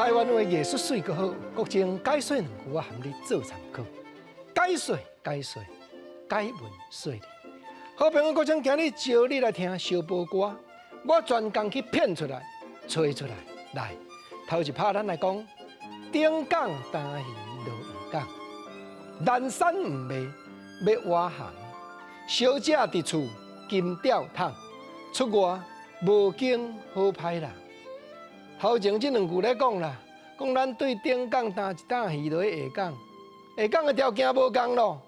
台灣話藝術媠閣好，國政解說兩句，我含你做參考。解說解說解文說理。好朋友，國政今日招你來聽小報歌，我專工去騙出來、揣出來。來，頭一拍咱來講，頂港擔魚落下港，南山毋賣欲倚航，小姐佇厝金吊桶，出外無景好歹人。頭前這兩句咧講啦，講咱對頂港擔一擔魚落去下港，下港的條件無仝咯。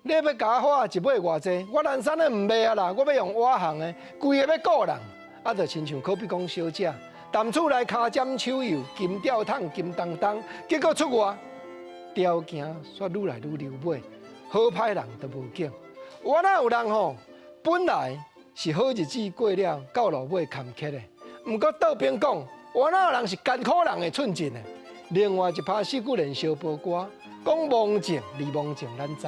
你欲共我畫一尾偌濟，我南山的毋賣啊啦，我欲用倚航的，規个欲顧人，啊，就親像可比講小姐，踮厝內跤尖手幼，金吊桶金當當，結果出外條件煞愈來愈溜尾，好歹人都無景。我哪有人吼，本來是好日子過了，到落尾坎坷的，毋過倒邊講。我哪有人是艱苦人的寸進的？另外一拍四句連小報歌，講王靜，李王靜咱知，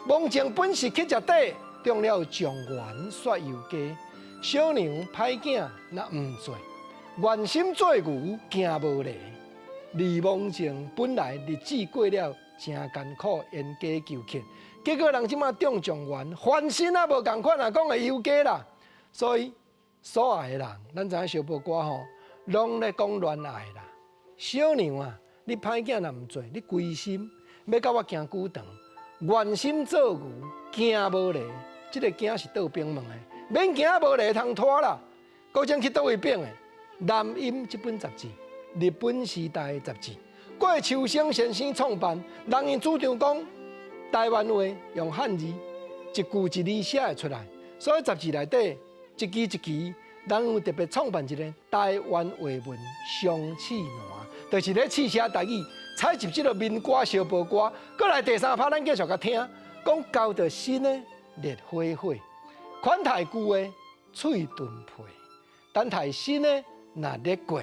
王靜本是乞食底，中了狀元煞遊街。小娘歹囝若毋做，願心做牛行無犁。李王靜本來日子過了誠艱苦，沿街求乞，結果人這馬中狀元，翻身啊無仝款啊，講會遊街啦。所以所愛的人，咱知影小報歌吼，攏咧講戀愛啦，小娘啊，你歹囝若毋做，你規心欲佮我行久長，願心做牛行無犁，這个行是倒邊問的，免行無犁通拖啦。國政去佗位編的《南音》這本雜誌，日本時代的雜誌，郭秋生先生創辦，人𪜶主張講台灣話用漢字一句一字寫會出來，所以雜誌內底一期一期。人有特別創辦一个台灣話文雙試欄，就是咧試寫台語，採集這个民歌小報歌。閣來第三拍，咱繼續共聽，講交著新的熱火火，款待舊的喙脣皮，等待新的若熱過，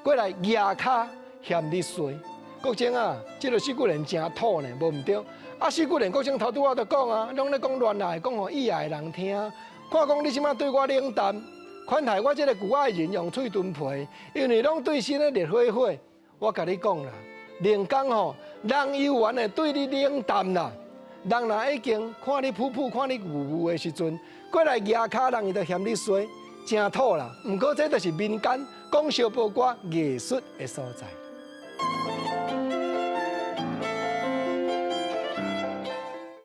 過來蜈跤嫌你衰。國政啊，這个四句聯誠土呢，無毋對。啊，四句聯國政頭拄仔就講啊，攏咧講戀愛，講予意愛的人聽。看講你這馬對我冷淡。款待我這个舊愛人用喙脣皮，因為攏對新的熱火火。我共你講啦，人講吼，人猶原會對你冷淡啦。人若已經看你噗噗，看你霧霧的時陣，過來蜈跤人伊就嫌你衰，誠土啦。毋過這就是民間講小報歌藝術的所在。